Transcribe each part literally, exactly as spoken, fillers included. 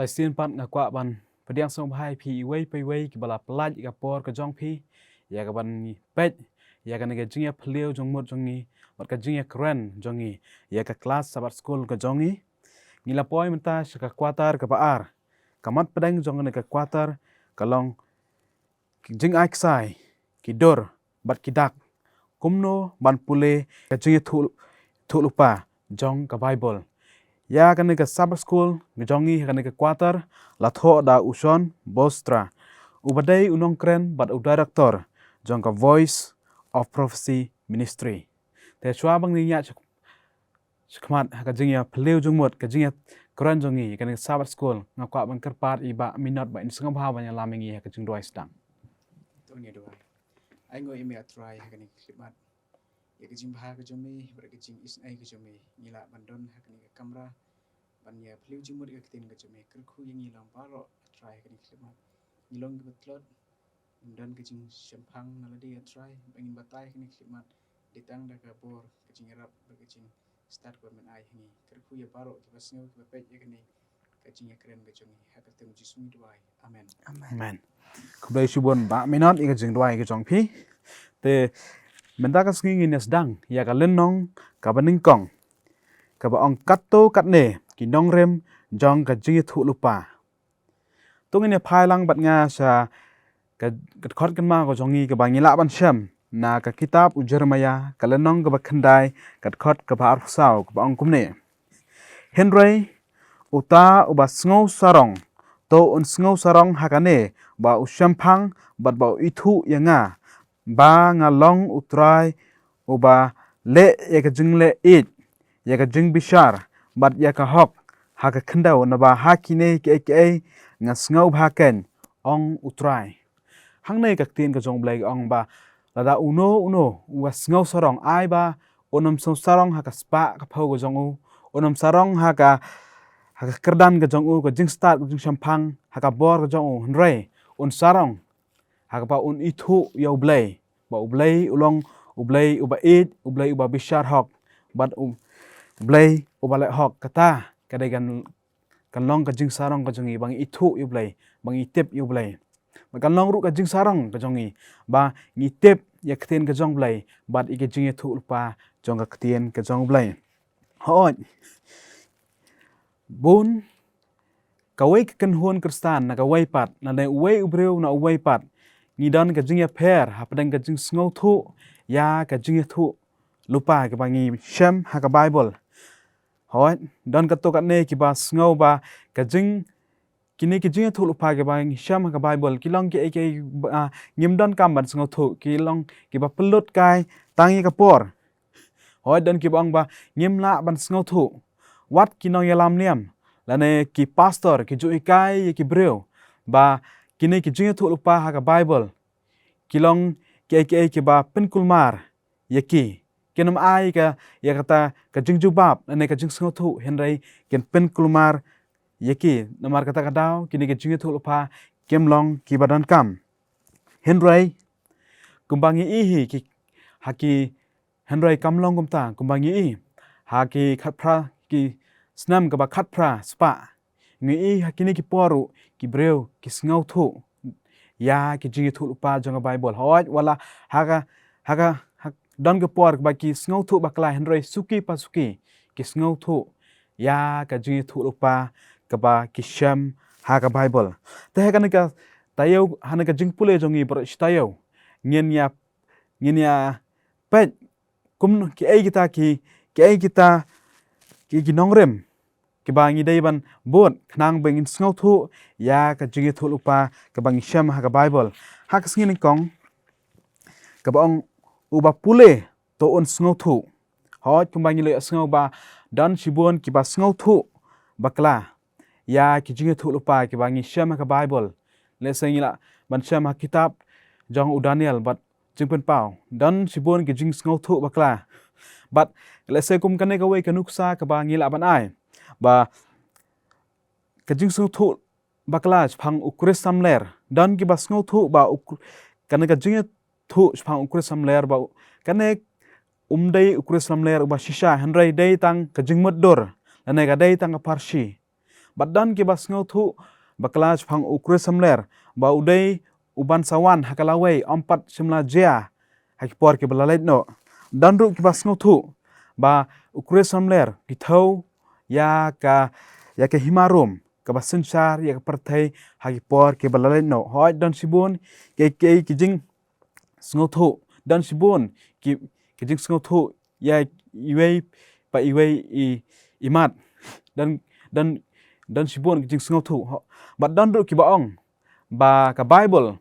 Shisien pat nga kwah ban pdiang sngewbha ïa phi iwei pa iwei kiba la pynlait ïa ka por ka jong phi ïa ka ban peit ïa kane ka jingïaphylliew jingmut jong ngi bad ka jingïakren jong ngi ïa ka klas Sabbath School ka jong ngi. Ngi la poi mynta sha ka quarter kaba ar. Ka mat pdeng jong kane ka quarter ka long ki jingai ksai, ki dur bad ki dak. Kumno ban pule ka jingïathuh, thuh lypa jong ka Baibl. Ïa kane ka Sabbath School ka jong ngi ha kane ka quarter la thoh da u Sean Bostra, uba dei u nongkren bad u director jong ka Voice of Prophecy Ministry. Te shuwa ba ngin ïaid sha khmat ha ka jingïaphylliew jingmut, ka jingïakren jong ngi ïa kane ka Sabbath School, nga kwah ban kyrpad ïa i Bah Minot ba in sngewbha ban ïalam ïa ngi ha ka jingduwai sdang. To ngin ïa duwai. Ai nguh ïa me, A Trai, ha kane ka khyllipmat, ïa ka jingbha ka jong me bad ka jingisynei ka jong me, ngi lah ban don ha kane ka kamra ban ïaphylliew jingmut ïa ka ktien ka jong me. Kyrkhu ïa ngi lang baroh, A Trai, ha kane ka khyllipmat. Ngi long kiba tlot, ngim don ka jingshemphang na lade, A Trai, ba ngin batai ha kane ka khyllipmat, dei tang da ka bor, ka jingïarap bad ka jingstad kaba men ai ha ngi. Kyrkhu ïa baroh kiba sngew, kiba peit ïa kane ka jingïakren ka jong ngi. Ha ka kyrteng u Jisu ngi duwai. Amen. Amen. Khublei shibun Bah Minot ïa ka jingduwai ka jong phi. Te mynta ka sngi ngin ïa sdang ïa ka lynnong kaba nyngkong, kaba ong katto katne ki nongrim jong ka jingïathuh lypa. To ngin ïa phai lang bad nga sha ka, ka dkhot kynmaw ka jong ngi kaba ngi lah ban shem na ka kitab u Jeremaïah, ka lynnong kaba khyndai, ka dkhot kaba arphew saw, kaba ong kumne: Hynrei uta uba sngew sarong, to un sngew sarong ha kane, ba u shemphang bad ba u ithuh ïa nga, ba nga long U Trai uba leh ïa ka jingleh ïeit, ïa ka jingbishar bad ïa ka hok ha ka khyndew, naba ha kine kiei kiei nga sngewbha keiñ, ong U Trai. Hangne ka ktien ka jong U Blei ka ong ba lada uno uno uba sngew sarong, ai ba un ym sngew sarong ha ka spah ka phew ka jong u, un ym sarong ha ka, ha ka kyrdan ka jong u, ka jingstad, ka jingshemphang, ha ka bor ka jong u, hynrei un sarong ha kaba un ithuh ïa U Blei, ba U Blei u long U Blei uba ïeit, U Blei uba bishar hok, bad U Blei uba leh hok. Kata ka dei kan, kan long ka jingsarong ka jong ngi, ba ngi ithuh ïa U Blei, ba ngi tip ïa U Blei. Bad kan long ruh ka jingsarong ka jong ngi ba ngi tip ïa ka ktien ka jong U Blei bad ïa ka jingïathuh lypa jong ka ktien ka jong U Blei. Hooid. Bun kawei ka kynhun Khristan na kawei pat, lane uwei u briew na uwei pat, ngi don ka jingïapher hapdeng ka jingsngewthuh ïa ka jingïathuh lypa kaba ngi shem ha ka Baibl. Hooid, don katto katne kiba sngew ba ka jing, kine ki jingïathuh lypa kiba ngi shem ha ka Baibl ki long kiei kiei ba, ah, ngim donkam ban sngewthuh, ki long kiba pynlut kai tang ïa ka por. Hooid, don kiba ong ba ngim lah ban sngewthuh. Wat ki nongïalam niam lane ki pastor ki ju hikai ïa ki briew ba kine ki jingïathuh lypa ha ka Baibl ki long kiei kiei kiba pynkulmar ïa ki. Kin ym ai ka, ïa kata ka jingjubab lane ka jingsngewthuh, hynrei kin pynkulmar ïa ki. Namar kata ka daw kine ki jingïathuh lypa kim long kiba donkam. Hynrei kumba ngi i hi ki, ha ki, hynrei kam long kumta. Kumba ngi i ha ki khatphra, ki snem kaba khatphra spah, ngi i ha kine ki por ruh ki briew ki sngewthuh ïa ki jingïathuh lypa jong ka Baibl. Hooid, wat la ha ka, ha ka, ha, don ka por kaba ki sngewthuh bakla, hynrei suki pa suki ki sngewthuh ïa ka jingïathuh lypa kaba ki shem ha ka Baibl. Te ha kane ka taïew, ha kane ka jingpule jong ngi baroh shi taïew, ngin ïa, ngin ïa peit kum kiei kita ki, kiei kita ki, ki nongrim kiba ngi dei ban bud khnang ba ngin sngewthuh ïa ka jingïathuh lypa kaba ngi shem ha ka Baibl. Ha ka sngi nyngkong kaba ong, uba pule to un sngewthuh. Hooid, kumba ngi la ïohsngew ba don shibun kiba sngewthuh bakla ïa ki jingïathuh lypa kiba ngi shem ha ka Baibl. Lehse ngi lah ban shem ha kitab jong u Daniel bad Jingpynpaw, don shibun ki jingsngewthuh bakla. Bad lehse kum kane kawei ka nuksa kaba ngi lah ban ai ba ka jingsngewthuh bakla shaphang u Khrist samler. Don kiba sngewthuh ba u Khr-, kane ka jingïathuh shaphang u Khrist samler ba u, kane um dei u Khrist samler uba shisha, hynrei dei tang ka jingmutdur lane ka dei tang ka pharshi. Bad don kiba sngewthuh ba ka la shaphang u Khrist samler ba u dei u ban sa wan ha ka lawei, ym pat shym la jia ha ki por kiba la leit noh. Don ruh kiba sngewthuh ba u Khrist samler ki thew ïa ka, ïa ka hima Rom kaba synshar ïa ka pyrthei ha ki por kiba la leit noh. Hooid, don shibun ki, ki, ki jing sngewthuh, don shibun ki, ki jingsngewthuh ïa iwei pa iwei i, i mat. Don, don, don shibun ki jingsngewthuh. Ho-, bad don ruh kiba ong ba ka Baibl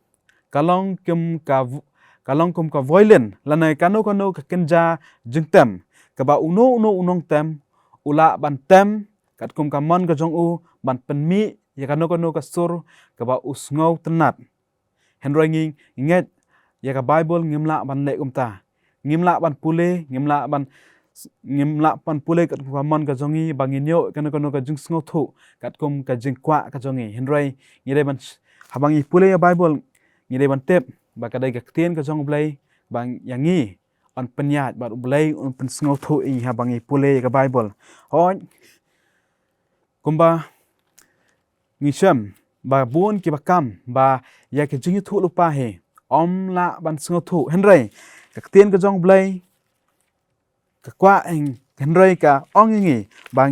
ka long kum ka v-, ka long kum ka violin lane kano kano ka kynja jingtem kaba uno uno u nongtem u lah ban tem katkum ka mon ka jong u ban pynmih ïa kano kano ka sur kaba u sngewtynnat. Hynrei ngi ngeit ïa ka Baibl ngim lah ban leh kumta. Ngim lah ban pule, ngim lah ban, ngim lah ban pule katkum ka mon ka jong ngi ba ngin ïoh kano kano ka jingsngewthuh katkum ka jingkwah ka jong ngi. Hynrei ngi dei ban sh-, haba ngi pule ïa Baibl ngi dei ban tip ba ka dei ka ktien ka jong U Blei ba ïa ngi un pynïaid bad U Blei un pynsngewthuh ïa ngi haba ngi pule ïa ka Baibl. Hooid. Kumba ngi shem ba bun kiba kam ba ïa ki jingïathuh lypa hi ym lah ban sngewthuh, hynrei ka ktien ka jong U Blei ka kwah ïa ngi, hynrei ka ong ïa ngi ba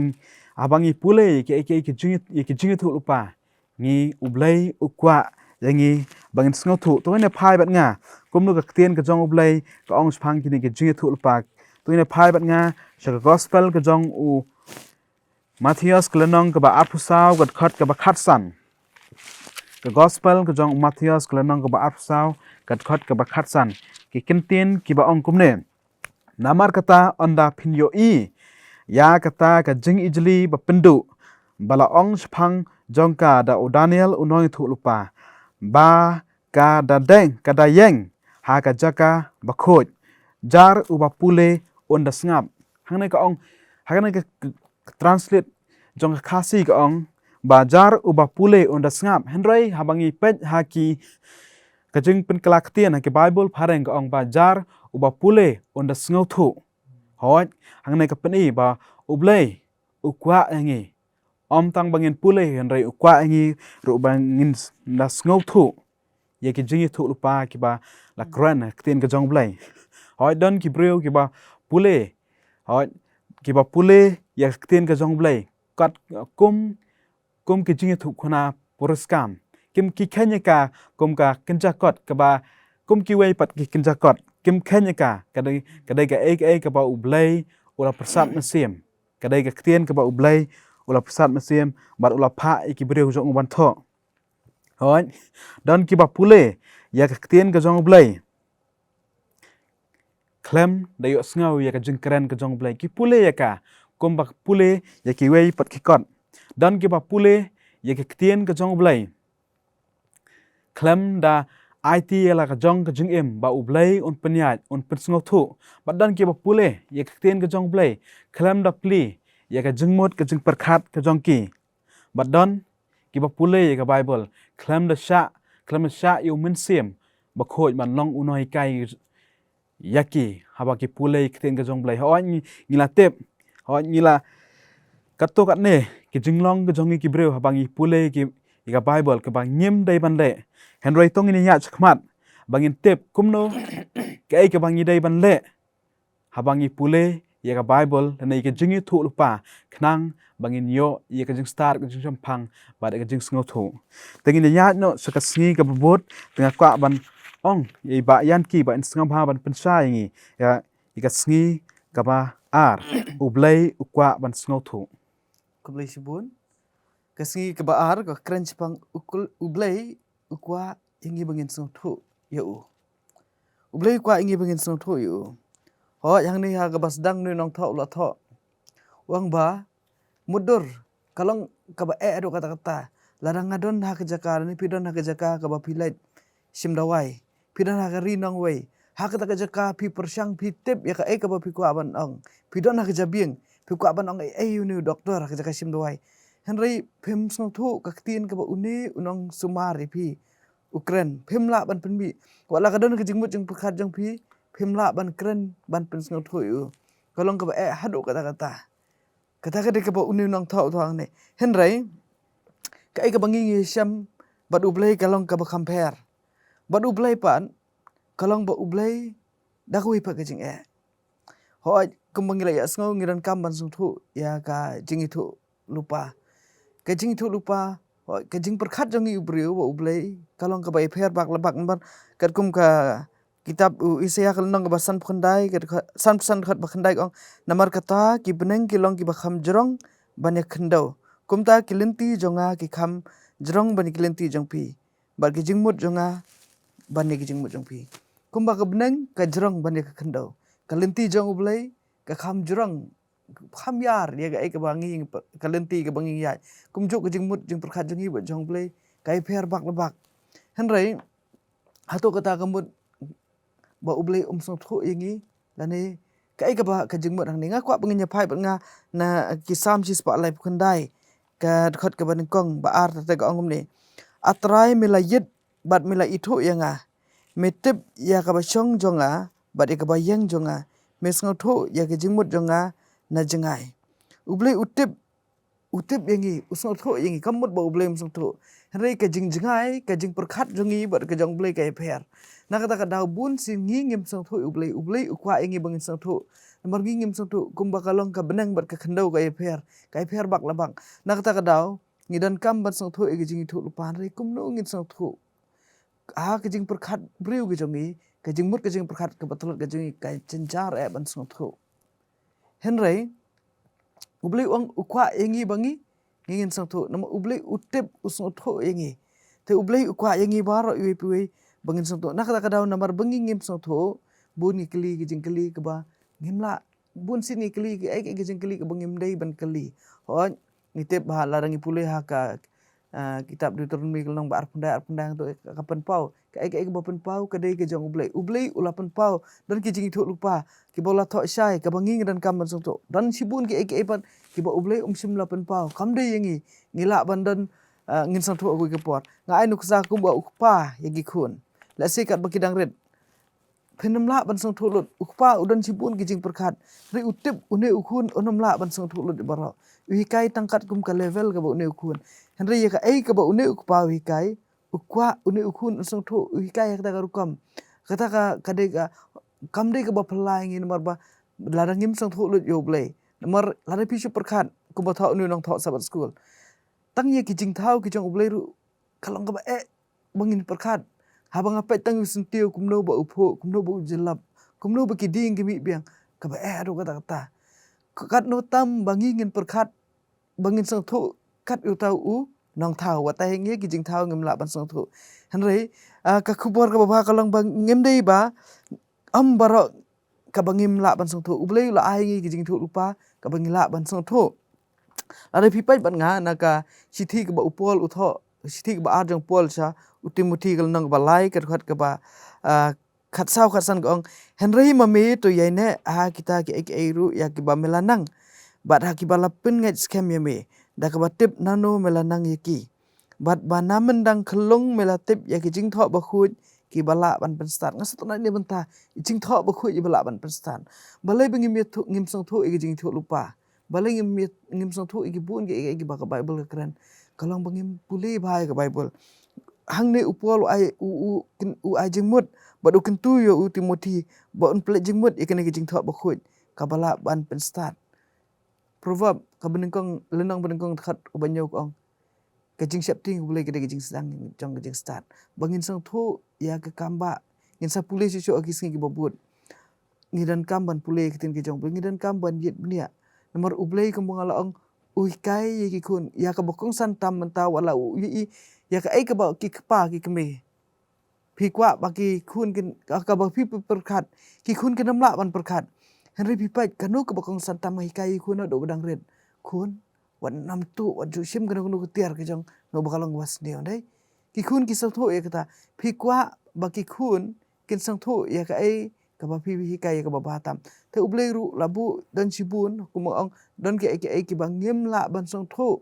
haba ngi pule ïa ki, ki, ki jing, ïa ki jingïathuh lypa, ngi, U Blei u kwah ïa ngi ba ngin sngewthuh. To ngin ïa phai bad nga kumno ka ktien ka jong U Blei ka ong shaphang kine ki jingïathuh lypa. To ngin ïa phai bad nga sha ka gospel ka jong u Mathaios ka lynnong kaba arphew saw ka dkhot kaba khatsan. Ka gospel ka jong u Mathaios ka lynnong kaba arphew saw ka dkhot kaba khatsan. Ki kyntien kiba ong kumne. Namar kata ynda phin ïohi ïa kata ka jingijli ba pynduh ba la ong shaphang jong ka da u Daniel u nongïathuh lypa ba ka da deng, ka da ïeng ha ka jaka bakhuid. Jar uba pule un da sngap. Hangne ka ong, hangne ka, ka, ka translate jong ka Khasi ka ong ba jar uba pule un da sngap. Hynrei haba ngi peit ha ki ka jingpynkylla ktien ha ki Baibl phareng ka ong ba jar uba pule un da sngewthuh. Hooid, hangne ka pyni ba U Blei u kwah ïa ngi. Ym tang ba ngin pule hynrei u kwah ïa ngi ruh ba ngin s-, da sngewthuh ïa ki jingïathuh lypa kiba la kren ha ka ktien ka jong U Blei. Hooid, don ki briew kiba pule, hooid, kiba pule ïa ka ktien ka jong U Blei kat kum, kum ki jingïathuh khana puriskam. Kim, ki kheiñ ïa ka kum ka kynja kot kaba kum kiwei pat ki kynja kot. Kim kheiñ ïa ka, ka dei, ka dei kaei kaei kaba U Blei u la pyrsad mynsiem. Ka dei ka ktien kaba U Blei u la pyrsad mynsiem bad u la phah ïa ki briew jong u ban thoh. Hooid, don kiba pule ïa ka ktien ka jong U Blei khlem da ïohsngew ïa ka jingkren ka jong U Blei. Ki pule ïa ka kumba pule ïa kiwei pat ki kot. Don kiba pule ïa ka ktien ka jong U Blei khlem da aiti ïa la ka jong ka jingim ba U Blei un pynïaid, un pynsngewthuh. Bad don kiba pule ïa ka ktien ka jong U Blei khlem da plie ïa ka jingmut ka jingpyrkhat ka jong ki. Bad don kiba pule ïa ka Baibl khlem da shah, khlem da shah ïa u Mynsiem Bakhuid ban long u nonghikai ïa ki haba ki pule ïa ka ktien ka jong U Blei. Hooid, ngi, ngi la tip, hooid, ngi la, katto katne ki jinglong ka jong ngi ki briew haba ngi pule ïa ki, ïa ka Baibl kaba ngim dei ban leh. Hynrei to ngin ïaid shakhmat ba ngin tip kumno, kaei kaba ngi dei ban leh haba ngi pule ïa ka Baibl lane ïa ka jingïathuh lypa khnang ba ngin ïoh ïa ka jingstad, ka jingshemphang bad ïa ka jingsngewthuh. Te ngin ïaid noh sha ka sngi kaba bud, te nga kwah ban ong ïa i Bah Ïanki ba in sngewbha ban pynshai ïa ngi ïa, ïa ka sngi kaba ar, U Blei u kwah ban sngewthuh. Khublei shibun. Ka sngi kaba ar ka kren shaphang U Kl-, U Blei u kwah ïa ngi ba ngin sngewthuh ïa u. U Blei u kwah ïa ngi ba ngin sngewthuh ïa u. Hooid, hangne ha kaba sdang une u nongthoh u la thoh, u ong ba mutdur ka long kaba eh haduh katta katta. Lada nga don ha ka jaka, lane phi don ha ka jaka kaba phi leit shim dawai, phi don ha ka ri nongwei, ha kata ka jaka phi pyrshang, phi tip ïa kaei kaba phi kwah ban ong, phi don ha ka jabieng phi kwah ban ong ei ei ïa une u doktor ha ka jaka shim dawai. Hynrei phim sngewthuh ka ktien kaba une u nongsumar ïa phi u kren, phim lah ban pynmih. Wat la ka don ka jingmut jingpyrkhat jong phi, phim lah ban kren ban pynsngewthuh ïa u. Ka long kaba eh haduh katta katta. Kata ka dei kaba une u nongthoh u thoh hangne. Hynrei kaei kaba ngi ngi shem bad U Blei ka long kaba kham pher. Bad U Blei pat ka long ba U Blei da kawei pat ka jingeh. Hooid, kumba ngi la ïa sngew ngi donkam ban sngewthuh ïa ka jingithuh lypa. Ka jingithuh lypa, hooid, ka jingpyrkhat jong ngi u briew bad U Blei ka long kaba ïapher bak la bak, namar katkum ka kitab u Isaïah ka lynnong kaba sanphew khyndai, ka dkhot, sanphew san dkhot ba khyndai ka ong, namar kata ki bneng ki long kiba kham jrong ban ïa khyndew. Kumta ki lynti jong nga ki kham jrong ban ïa ki lynti jong phi, bad ki jingmut jong nga ban ïa ki jingmut jong phi. Kumba ka bneng ka jrong ban ïa ka khyndew, ka lynti jong U Blei ka kham jrong, kham ïar ïa kaei kaba ngi, ka lynti kaba ngi ïaid. Kumjuh ka jingmut jingpyrkhat jong ngi bad jong U Blei ka ïapher bak la bak. Hynrei hato kata ka mut ba U Blei um sngewthuh ïa ngi, lane kaei kaba ka jingmut hangne? Nga kwah ba ngin ïa phai bad nga na ki Salm shispah laiphew khyndai, ka dkhot kaba nyngkong ba ar, te ka ong kumne: A Trai, me la ïit bad me la ithuh ïa nga. Me tip ïa kaba shong jong nga bad ïa kaba ïeng jong nga. Me sngewthuh ïa ka jingmut jong nga na jngai. U Blei u tip, u tip ïa ngi, u sngewthuh ïa ngi. Kam mut ba U Blei um sngewthuh. Hynrei ka jingjngai, ka jingpyrkhat jong ngi bad ka jong U Blei ka ïapher. Na kata ka daw bun sien ngi ngim sngewthuh ïa U Blei, U Blei u kwah ïa ngi ba ngin sngewthuh. Namar ngi ngim sngewthuh, kumba ka long ka bneng bad ka khyndew ka ïapher, ka ïapher bak la bak. Na kata ka daw ngi donkam ban sngewthuh ïa ka jingithuh lypa, hynrei kumno ngin sngewthuh? Ha ka jingpyrkhat briew ka jong ngi, ka jingmut ka jingpyrkhat kaba tlot ka jong ngi ka jynjar eh ban sngewthuh. Hynrei U Blei u ong u kwah ïa ngi ba ngi, ngi ngin sngewthuh. Namar U Blei u tip, u sngewthuh ïa ngi. Te U Blei u kwah ïa ngi baroh iwei pa iwei ba ngin sngewthuh. Na kata ka daw namar ba ngi ngim sngewthuh, bun ngi kylli ki jingkylli kaba ngim lah, bun sien ngi kylli ki, eh, ki jingkylli kaba ngim dei ban kylli. Hooid, ngi tip ba lada ngi pule ha ka, ah, kitab Deuteronomi ka lynnong ba arphew khyndai, arphew khyndai, to ka pynpaw, kaei kaei kaba pynpaw ka dei ka jong U Blei. U Blei u la pynpaw, don ki jingithuh lypa kiba u la thoh shai kaba ngi ngi donkam ban sngewthuh. Don shibun kiei kiei pat kiba U Blei um shym la pynpaw. Kam dei ïa ngi, ngi lah ban don, ah, ngin sngewthuh ha kawei ka por. Nga ai nuksa kumba u kpa ïa ki khun. Lehse katba ki dang rit, phin ym lah ban sngewthuh lut. U kpa u don shibun ki jingpyrkhat. Hynrei u tip une u khun un ym lah ban sngewthuh lut baroh. U hikai tang katkum ka level kaba une u khun. Hynrei ïa kaei kaba une u kpa u hikai, u kwah une u khun un sngewthuh, u hikai ha kata ka rukom. Kata ka, ka dei ka, kam dei kaba phylla ïa ngi namar ba lada ngim sngewthuh lut ïa U Blei. Namar lada phi shu pyrkhat kumba thoh une u nongthoh Sabbath School, tang ïa ki jingthaw ki jong U Blei ruh ka long kaba eh ba ngin pyrkhat. Haba nga peit tang ïa u syntiew, kumno ba u phuh, kumno ba u jyllop, kumno ba ki dieng ki mih biang, kaba eh haduh katta katta. Katno tam ba ngi ngin pyrkhat ba ngin sngewthuh kat ïa uta u nongthaw. Wat tang ïa ki jingthaw ngim lah ban sngewthuh. Hynrei, ah, ka khubor kaba bha ka long ba ngim dei ba ym baroh kaba ngim lah ban sngewthuh. U Blei u la ai ngi ki jingithuh lypa kaba ngi lah ban sngewthuh. Lada phi peit bad nga na ka shithi kaba u Paul u thoh, shithi kaba ar jong u Paul sha u Timothi ka lynnong kaba lai, ka dkhot kaba, ah, khatsaw khatsan ka ong: Hynrei ma me to ïaineh ha kita kiei kiei ruh ïa kiba me la nang, bad ha kiba la pynngeit skhem ïa me, da kaba tip nano me la nang ïa ki. Bad ba na myndang khyllung me la tip ïa ki jingthoh bakhuid kiba lah ban pynstad. Nga sngewtynnat na bynta ki jingthoh bakhuid kiba lah ban pynstad. Balei ba ngim ïathuh, ngim sngewthuh ïa ki jingithuh lypa? Balei ngim ïa, ngim sngewthuh ïa ki bun kiei kiei kiba ka Baibl ka kren? Ka long ba ngim pule bha ïa ka Baibl. Hangne u Paul u ai, u, u, kin, u ai jingmut bad u kyntu ïa u Timothi ba un pynleit jingmut ïa kine ki jingthoh bakhuid kaba lah ban pynstad. Proverb kaba nyngkong, lynnong ba nyngkong, dkhot kaba hynñiew ka ong: Ka jingsheptieng U Blei ka dei ka jingsdang jong ka jingstad. Ba ngin sngewthuh ïa ka kam ba ngin sa pule shuh shuh ha ki sngi kiba bud, ngi donkam ban pule ïa ka ktien ka jong U Blei, ngi donkam ban ïit bniah. Namar U Blei kumba nga la ong, u hikai ïa ki khun, ïa kaba kongsan tam mynta, wat la u ïohi ïa kaei kaba ki kpa ki kmie. Phi kwah ba ki khun kin, ka, kaba phi pyrkhat, ki khun kin ym lah ban pyrkhat. Hynrei phi peit kano kaba kongsan tam, nga hikai ïa ki khun haduh ba dang rit. Khun, wat nym tuh, wat ju shim kano kano ka tiar ka jong uno uba ka long uba sniew, dei? Ki khun ki sngewthuh ïa kata. Phi kwah ba ki khun kin sngewthuh ïa kaei kaba phi hikai ïa kaba bha tam. Te U Blei ruh la buh don shibun, kumba ong, don kiei kiei kiba ngim lah ban sngewthuh.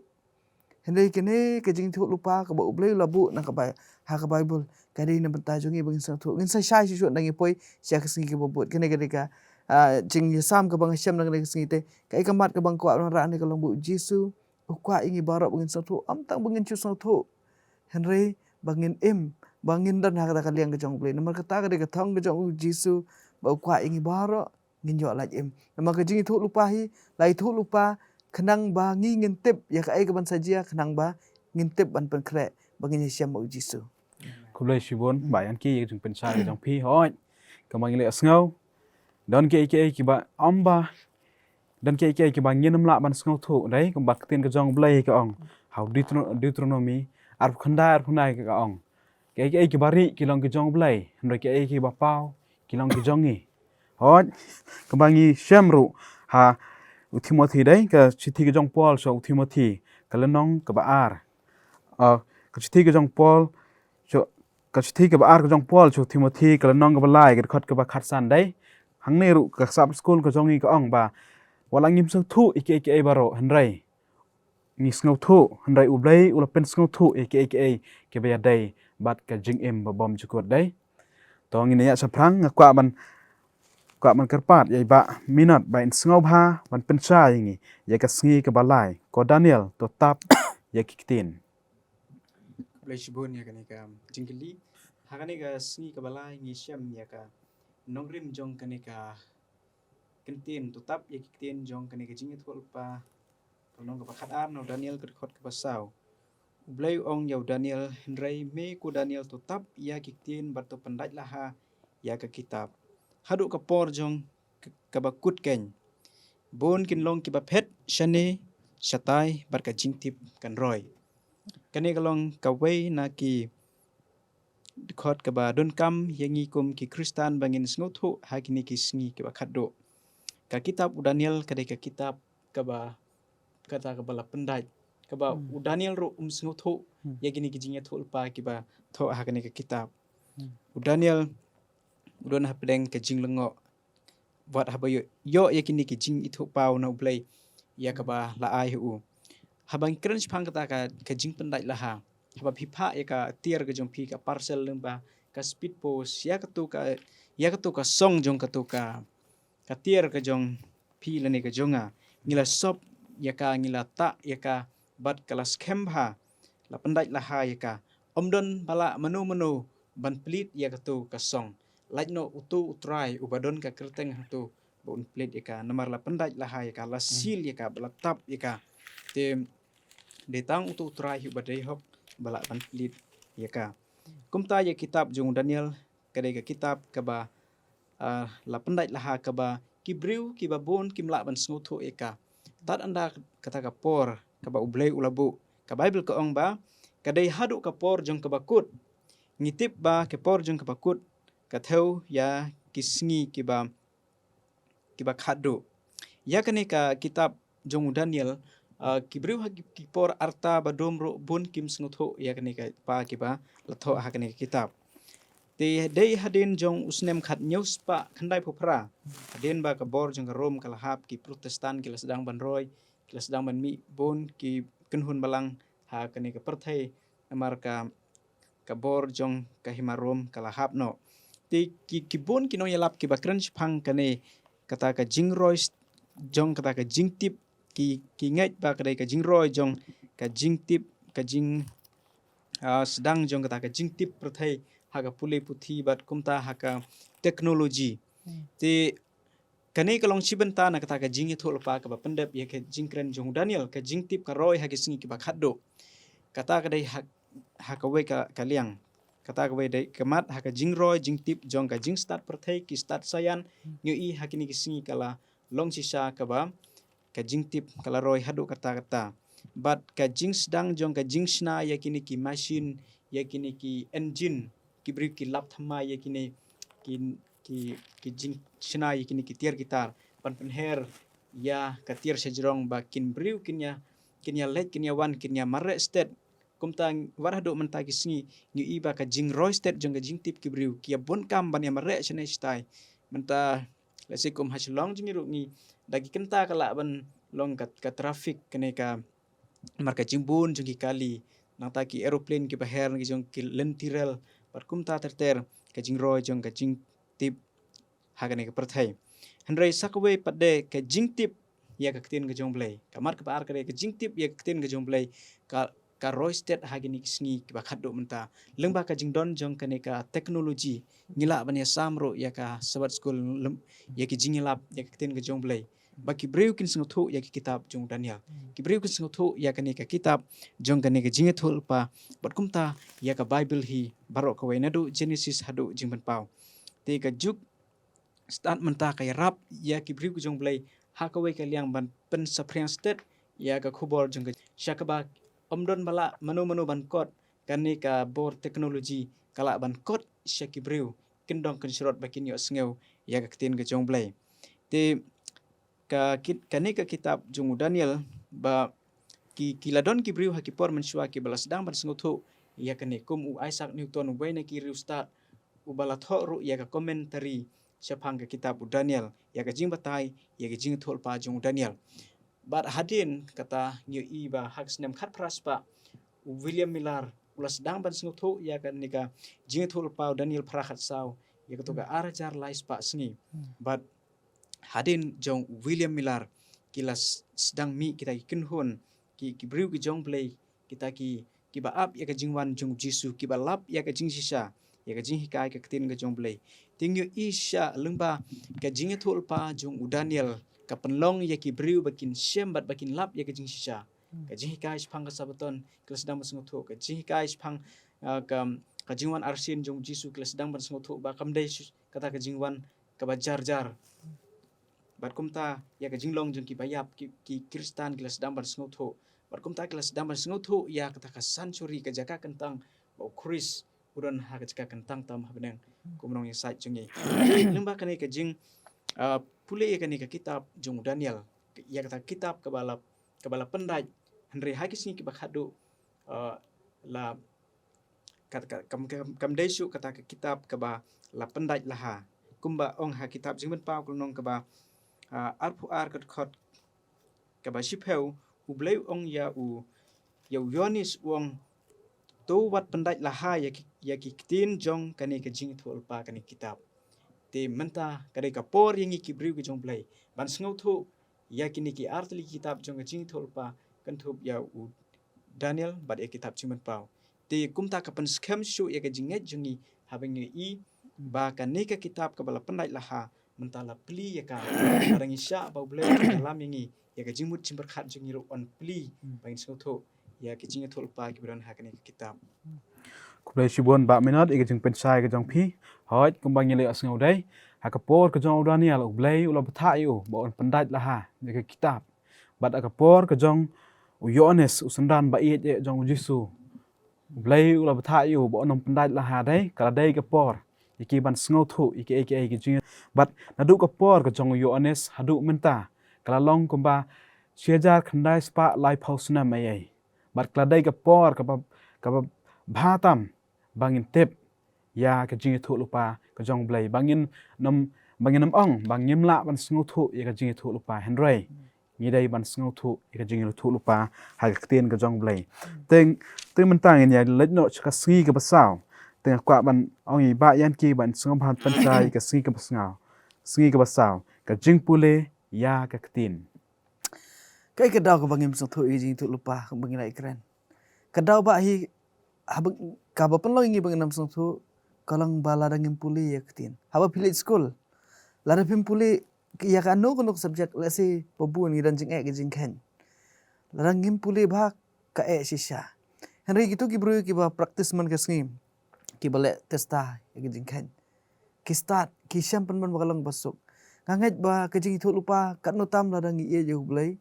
Hynrei kane ka jingithuh lypa kaba U Blei u la buh na ka Bai-, ha ka Baibl, ka dei na bynta jong ngi ba ngin sngewthuh. Ngin sa shai shuh shuh ynda ngi poi sha ka sngi kaba bud. Kane ka dei ka, ah, jingïasam kaba nga shem na kane ka sngi te. Kaei ka mat kaba nga kwah ban wanrah hangne ka long ba U Jisu u kwah ïa ngi baroh ba ngin sngewthuh, ym tang ba ngin shu sngewthuh, hynrei ba ngin im, ba ngin don ha kata ka liang ka jong U Blei. Namar kata ka dei ka thong ka jong U Jisu, ba u kwah ïa ngi baroh ngin ïoh lait im. Namar ka jingïathuhlypa hi, la ïathuhlypa khnang ba ngi ngin tip ïa kaei kaban sa jia, khnang ba ngin tip ban pynkhreh ba ngin ïashem bad U Jisu. Khublei shibun Bah Ïan Ki ïa ka jingpynshai ka jong phi. Hooid, kumba ngi la sngew, don kiei kiei kiba ym ba, don kiei kiei kiba ngin ym lah ban sngewthuh, dei kumba ka ktien ka jong U Blei ka ong ha u Deutero-, Deuteronomi arphew khyndai, arphew khyndai ka ong, kiei kiei kiba rieh ki long ki jong U Blei, hynrei kiei kiei kiba paw ki long ki jong ngi. Hooid, kumba ngi shem ruh ha u Timothi, dei ka shithi ka jong Paul sha u Timothi, ka lynnong kaba ar. Ah, ka shithi ka jong Paul sha, ka shithi kaba ar ka jong Paul sha u Timothi, ka lynnong kaba lai, ka dkhot kaba khatsan, dei. Hangne ruh ka Sabbath School ka jong ngi ka ong ba wat la ngim sngewthuh ïa kiei kiei baroh, hynrei ngi sngewthuh, hynrei U Blei u la pynsngewthuh ïa kiei kiei kiba ïadei bad ka jingim ba bymjukut, dei. To ngin ïa shaphrang, nga kwah ban, kwah ban kyrpad ïa i Bah Minot ba in sngewbha ban pynshai ïa ngi ïa ka sngi kaba lai, Ko Daniel, to tap ïa ki ktien. Khublei shibun ïa kane ka jingkylli. Ha kane ka sngi kaba lai ngi shem ïa ka nongrim jong kane ka ktien, to tap ïa ki ktien jong kane ka Jingïathuhlypa, ka lynnong kaba khatar, na u Daniel ka dkhot kaba saw. U Blei u ong ïa u Daniel, hynrei me ko Daniel, to tap ïa ki ktien bad to pyndait laha ïa ka kitab haduh ka por jong k-, kaba kut keiñ. Bun kin long kiba phet shane shatai bad ka jingtip kan roi. Kane ka long kawei na ki dkhot kaba donkam ïa ngi kum ki Khristan ba ngin sngewthuh ha kine ki sngi kiba khatduh. Ka kitab u Daniel ka dei ka kitab kaba, kata kaba la pyndait, kaba Hmm. u Daniel ruh um sngewthuh Hmm. ïa kine ki Jingïathuhlypa kiba thoh ha kane ka kitab. Hmm. U Daniel u don hapdeng ka jinglyngngoh wat haba ïoh, ïoh ïa kine ki jingithuhpaw na U Blei ïa kaba la ai ha u. Haba ngi kren shaphang kata ka, ka jingpyndait laha, haba phi phah ïa ka tiar ka jong phi, ka parcel lyngba ka speed post, ïa katu ka, ïa katu ka song jong katu ka, ka tiar ka jong phi lane ka jong nga, ngi la sop ïa ka, ngi la tah ïa ka bad ka la skhem bha, la pyndait laha ïa ka. Ym don ba lah mano mano ban plie ïa katu ka song. Lait noh utu u trai uba don ka kyrteng hangtu ba un plie ïa ka, namar la pyndait laha ïa ka, la Hmm. seal ïa ka, ba la tap ïa ka. Te dei tang utu u trai hi uba dei hok ba lah ban plie ïa ka. Kumta ïa kitab jong u Daniel ka dei ka kitab kaba, ah, la pyndait laha, kaba ki briew kiba bun kim lah ban sngewthuh ïa ka. Tad ynda kata ka por kaba U Blei u la buh, ka Baibl ka ong ba ka dei haduh ka por jong kaba kut. Ngi tip ba ka por jong kaba kut ka thew ïa ki sngi kiba, kiba khatduh. Ïa kane ka kitab jong u Daniel, ah, ki briew ha ki, ki por arta ba dum ruh bun kim sngewthuh ïa kane ka pa kiba la thoh ha kane ka kitab. Te dei hadien jong u snem khathynñiew spah khyndaiphew phra, hadien ba ka bor jong ka Rom ka la hap, ki Protestant ki la sdang ban roi, ki la sdang ban mih, bun ki kynhun balang ha kane ka pyrthei, namar ka, ka bor jong ka hima Rom ka la hap noh. Te ki, ki bun ki nongïalap kiba kren shaphang kane, kata ka jingroi s-, jong kata ka jingtip, ki, ki ngeit ba ka dei ka jingroi jong ka jingtip, ka jing, ah, sdang jong kata ka jingtip pyrthei ha ka pule puthi bad kumta ha ka technology. Hmm. Te kane ka long shi bynta na kata ka Jingïathuhlypa kaba pyndep ïa ka jingkren jong u Daniel, ka jingtip ka roi ha ki sngi kiba khatduh. Kata ka dei ha, ha kawei ka, ka liang. Kata kawei dei ka mat ha ka jingroi jingtip jong ka jingstad pyrthei, ki stad saian, ngi ïohi ha kine ki sngi ka la long shisha kaba ka jingtip ka la roi haduh katta katta. Bad ka jingsdang jong ka jingshna ïa kine ki machine, ïa kine ki engine, ki briew ki lap thymmai ïa kine ki, ki, ki jingshna ïa kine ki tiar ki tar ban pynher ïa ka tiar shajrong ba kin briew kin ïa, kin ïa leit, kin ïa wan, kin ïa mareh stet. Kumta wat haduh mynta ki sngi ngi ïohi ba ka jingroi stet jong ka jingtip ki briew ki ïa bun kam ban ïa mareh shane shatai. Mynta lehse kum ha Shillong jong ngi ruh ngi da ki kynta ka lah ban long ka, ka traffic kane ka, namar ka jingbun jong ki kali, nangta ki aeroplane kiba her, ki jong ki lynti rel, bad kumta ter ter, ka jingroi jong ka jingtip ha kane ka pyrthei. Hynrei sa kawei pat de ka jingtip ïa ka ktien ka jong U Blei. Ka mat kaba ar ka dei ka jingtip ïa ka ktien ka jong U Blei ka, ka roi stet ha kine ki sngi kiba khatduh mynta. Lyngba ka jingdon jong kane ka technology ngi lah ban ïasam ruh ïa ka Sabbath School lem, ïa ki jingïalap ïa ka ktien ka jong U Blei. Ba ki briew kin sngewthuh ïa ki kitab jong u Daniel. Ki briew kin sngewthuh ïa kane ka kitab jong kane ka jingïathuhlypa. Bad kumta ïa ka Bible hi baroh kawei naduh Genesis haduh Jingpynpaw. Te ka juk stad mynta ka ïarap ïa ki briew ki jong U Blei ha kawei ka liang ban pynsaphriang stet ïa ka khubor jong ka, sha kaba ym don ba lah mano mano ban kot, kane ka bor technology ka lah ban kot sha ki briew kyndong kynsyrot ba kin ïohsngew ïa ka ktien ka jong U Blei. Te ka kit-, kane ka kitab jong u Daniel ba ki, ki la don ki briew ha ki por mynshuwa kiba la sdang ban sngewthuh ïa kane, kum u Isaac Newton, uwei na ki riewstad uba la thoh ruh ïa ka commentary shaphang ka kitab u Daniel, ïa ka jingbatai ïa ka jingïathuhlypa jong u Daniel. Bad hadien kata ngi ïohi ba ha ka snem khatphra spah u William Miller u la sdang ban sngewthuh ïa kane ka jingïathuhlypa u Daniel phra khatsaw, ïa kato ka ar hajar lai spah sngi. Bad hadien jong u William Miller ki la s-, sdang mih kita ki kynhun, ki, ki briew ki jong U Blei, kita ki, kiba ap ïa ka jingwan jong u Jisu, kiba lap ïa ka jingshisha ïa ka jinghikai ka ktien ka jong U Blei. Te ngi ïohi shisha lyngba ka jingïathuhlypa jong u Daniel ka pynlong ïa ki briew ba kin shem bad ba kin lap ïa ka jingshisha. Ka jinghikai shaphang ka Sabbaton ki la sdang ban sngewthuh, ka jinghikai shaphang, ah, ka, ka jingwan arsien jong u Jisu ki la sdang ban sngewthuh ba kam dei shi-, kata ka jingwan kaba jar jar. Bad kumta ïa ka jinglong jong kiba ïap, ki, ki Khristan ki la sdang ban sngewthuh. Bad kumta ki la sdang ban sngewthuh ïa kata ka sanctuary, ka jaka kyntang ba u Khrist u don ha ka jaka kyntang tam ha bneng, kum u nongïasaid jong ngi. Lyngba kane ka jing, ah, pule ïa kane ka kitab jong u Daniel, ïa kata ka kitab kaba la, kaba la pyndait, hynrei ha ki sngi kiba khatduh, ah, la, kat-, ka-, kam, kam, kam dei shuh kata ka kitab kaba la pyndait laha. Kumba ong ha kitab Jingpynpaw ka lynnong kaba, ah, arphew ar ka dkhot kaba shiphew, U Blei u ong ïa u, ïa u Ïoannis u ong, "To wat pyndait laha ïa ki, ïa ki ktien jong kane ka jingïathuhlypa, kane ka kitab." Te mynta ka dei ka por ïa ngi ki briew ki jong U Blei ban sngewthuh ïa kine ki artylli ki kitab jong ka jingïathuhlypa, kynthup ïa u Daniel bad ïa kitab Jingpynpaw. Te kumta ka pynskhem shuh ïa ka jingngeit jong ngi haba ngi ïohi ba kane ka kitab kaba la pyndait laha mynta la plie ïa ka. Lada ngi shah ba U Blei un ïalam ïa ngi, ïa ka jingmut jingpyrkhat jong ngi ruh yn plie ba ngin sngewthuh ïa ka jingïathuhlypa kiba don ha kane ka kitab. Khublei shibun Bah Minot ïa ka jingpynshai ka jong phi. Hooid, kumba ngi la ïohsngew dei, ha ka por ka jong u Daniel, U Blei u la bthah ïa u ba un pyndait laha ïa ka kitab. Bad ha ka por ka jong u Ïoannis, u synran ba ïeit jong u Jisu, U Blei u la bthah ïa u ba un ym pyndait laha, dei, ka la dei ka por ïa ki ban sngewthuh ïa kiei kiei ki jing. Bad naduh ka por ka jong u Ïoannis haduh mynta ka la long kumba shi hajar khyndai spah laiphew snem eiei. Bad ka la dei ka por kaba, kaba bha tam ba ngin tip ïa ka jingïathuhlypa ka jong U Blei, ba ngin nym, ba ngin nym ong ba ngim lah ban sngewthuh ïa ka jingïathuhlypa, hynrei ngi dei ban sngewthuh ïa ka jingïathuhlypa ha ka ktien ka jong U Blei. Te, te mynta ngin ïa leit noh sha ka sngi kaba saw. Te nga kwah ban ong ïa i Bah Ïanki ban sngewbha pynshai ïa ka sngi kaba sngaw, sngi kaba saw, ka jingpule ïa ka ktien. Kaei ka daw kaba ngim sngewthuh ïa ka jingïathuhlypa, kaba ngi la ïakren? Ka daw ba hi, haba, kaba pynlong ïa ngi ba ngin nym sngewthuh ka long ba lada ngim pule ïa ka ktien. Haba phi leit skul, lada phim pule ïa kano kano ka subject, let's say, ba bun ngi don jingeh ka jingkheiñ, lada ngim pule bha, ka eh shisha. Hynrei kito ki briew kiba practice man ka sngi, kiba leh test ïa ka jingkheiñ, ki stad, ki shem pynban ba ka long ba suk. Nga ngeit ba ka jingïathuhlypa katno tam lada ngi ïeit ïa U Blei,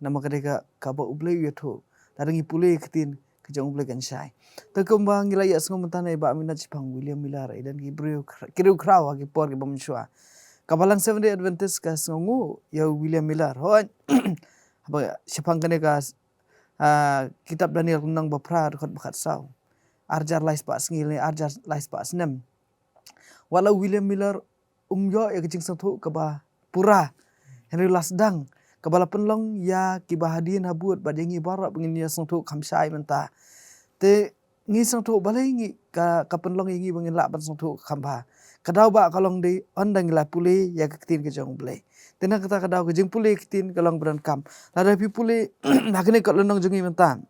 namar ka dei ka, kaba U Blei u ïathuh. Lada ngi pule ïa ka ktien ka jong U Blei kan shai. Te kumba ngi la ïohsngew mynta na i Bah Minot shaphang William Miller, i don ki briew khra-, ki riewkhraw ha ki por kiba mynshuwa. Ka Balang Seventh Day Adventist ka sngewnguh ïa u William Miller. Hooid. Haba shaphang kane ka, ah, kitab Daniel lynnong ba phra dkhot ba khatsaw. Ar hajar lai spah sngi lane ar hajar lai spah snem. Wat la u William Miller um ïoh ïa ka jingsngewthuh kaba pura, hynrei la sdang, kaba la pynlong ïa kiba hadien habud bad ïa ngi baroh ba ngin ïa sngewthuh kham shai mynta. Te Ngi sngewthuh balei ngi ka, ka pynlong ïa ngi ba ngin lah ban sngewthuh kham bha. Ka daw ba ka long dei ynda ngi la pule ïa ka ktien ka jong U Blei. Te na kata ka daw ka jingpule ktien ka long ba donkam. Lada phi pule ha kane ka lynnong jong ngi mynta,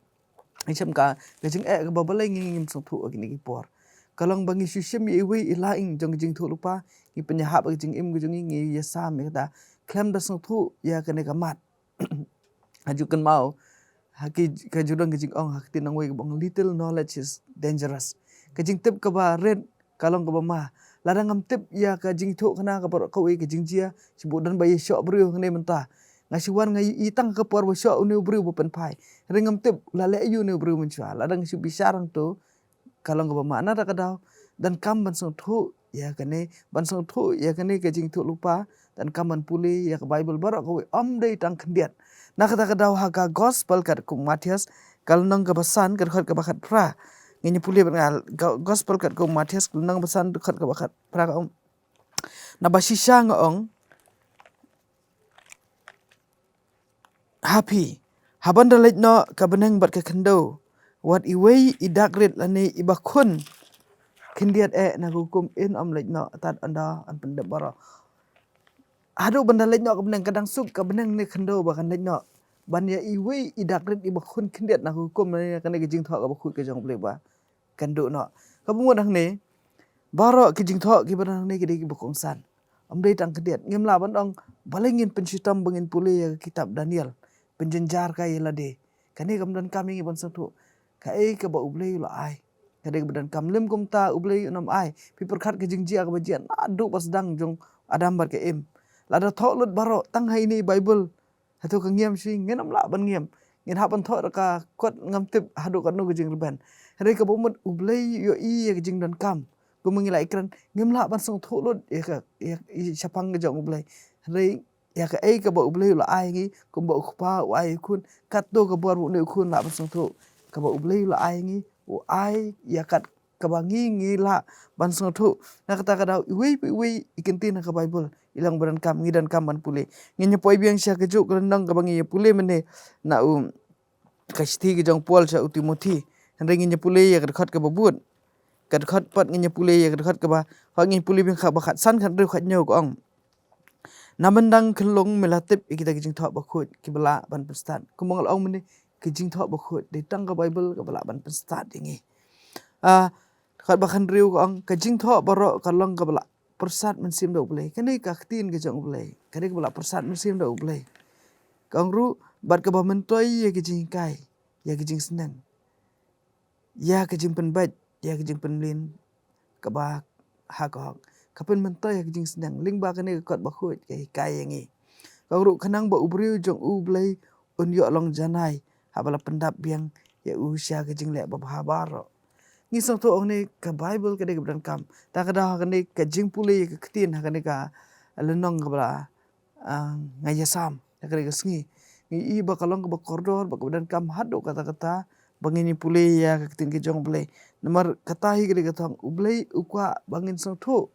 ngi shem ka, ka jingeh kaba balei ngi ngim sngewthuh ha kine ki por. Ka long ba ngi shu shem ïa iwei i la ïing jong ka jingthoh lypa, ngi pynïahap ha ka jingim ka jong ngi, ngi ïasam ïa kata khlem da sngewthuh ïa kane ka mat. Ha ju kynmaw ha ki, ka ju don ka jingong ha ka ktien nongwei kaba ong, "Little knowledge is dangerous." Ka jingtip kaba rit ka long kaba ma. Lada ngam tip ïa ka jingthoh kane ka baroh kawei ka jingjia, shu bud don ba ïa shoh briew hangne mynta. Nga shu wan nga ïohi tang ka por ba shoh une u briew ba pynphai. Hynrei ngam tip la leh aïu une u briew mynshuwa. Lada nga shu bishar hangto, ka long kaba ma. Na kata ka daw, donkam ban sngewthuh ïa kane, ban sngewthuh ïa kane ka jingthoh lypa, donkam ban pule ïa ka Baibl baroh kawei, ym dei tang khyndiat. Na kata ka daw ha ka Gospel katkum u Mathaios, ka lynnong kaba san, ka dkhot kaba khatphra. Ngin ïa pule bad nga, Go-, Gospel katkum u Mathaios, ka lynnong kaba san, dkhot kaba khatphra ka ong, "Naba shisha nga ong ha phi, haba ynda leit noh ka bneng bad ka khyndew, wat iwei i dak rit lane i bakhun khyndiat eh na ka hukum, yn ym leit noh tad ynda yn pyndep baroh." Haduh ba ynda leit noh ka bneng, ka dang suk ka bneng ne khyndew ba kan leit noh, ban ïa iwei i dak rit i bakhun khyndiat na ka hukum, lane kane ka jingthoh kaba khuid ka jong U Blei ba kan duh noh. Kaba mut hangne, baroh ki jingthoh kiba don hangne ki dei kiba kongsan. Ym dei tang khyndiat. Ngim lah ban ong balei ngin pynshitom ba ngin pule ïa ka kitab Daniel, pynjynjar ka ïa lade. Kane kam donkam ïa ngi ban sngewthuh kaei kaba U Blei u la ai. Ka dei kaba donkam. Lym kumta U Blei un ym ai. Phi pyrkhat ka jingjia kaba jia naduh ba sdang jong Adam bad ka Im. Lada thoh lut baroh tang ha ine i Baibl, hato ka ngiam shuh? Ngin ym lah ban ngiam. Ngin hap ban thoh da ka kot ngam tip haduh katno ka jingrben. Hynrei kaba mut U Blei u ïohi ïa ka jingdonkam. Kumba ngi la ïakren, ngim lah ban sngewthuh lut ïa ka, ïa, ïa shaphang ka jong U Blei. Hynrei ïa kaei kaba U Blei u la ai ngi, kumba u kpa u ai u khun, katto ka bor ba une u khun lah ban sngewthuh. Kaba U Blei u la ai ngi, u ai ïa kat kaba ngi ngi lah ban sngewthuh. Na kata ka daw iwei pa iwei i kyntien ha ka Baibl i long ba donkam, ngi donkam ban pule. Ngin ïa poi biang sha kajuh ka lynnong kaba ngi ïa pule mynne na u, ka shithi ka jong u Paul sha u Timothi. Hynrei ngin ïa pule ïa ka dkhot kaba bud. Ka dkhot pat ngin ïa pule ïa ka dkhot kaba, pat ngin pule biang kaba khatsan, khathynriew, khathynñiew ka ong, "Na myndang khyllung me la tip ïa kita ki jingthoh bakhuid kiba lah ban pynstad." Kumba nga la ong mynne, ki jingthoh bakhuid dei tang ka Baibl kaba lah ban pynstad ïa ngi. Ah, dkhot ba khathynriew ka ong, "Ka jingthoh baroh ka long kaba la pyrsad mynsiem da U Blei." Kane ka ktien ka jong U Blei, kane kaba la pyrsad mynsiem da U Blei. Ka ong ruh, "Bad kaba myntoi ïa ki jinghikai, ïa ki jingsneng, ïa ki jingpynbeit, ïa ki jingpynmlien kaba ha ka hok, ka pynmyntoi ïa ki jingsneng." Lyngba kane ka kot bakhuid ka hikai ïa ngi. Ka ong ruh, "Khnang ba u briew jong U Blei un ïoh long janai haba la pyndap biang ïa u sha ka jingleh babha baroh." Ngi sngewthuh ong ne ka Baibl ka dei kaba donkam. Ta ka daw ha kane ka jingpule ïa ka ktien ha kane ka lynnong kaba la, ah, nga ïasam ha kane ka sngi, ngi i ba ka long kaba kordor, ba kaba donkam haduh katta katta ba ngin ïa pule ïa ka ktien ka jong U Blei. Namar kata hi ka dei ka thong, U Blei u kwah ba ngin sngewthuh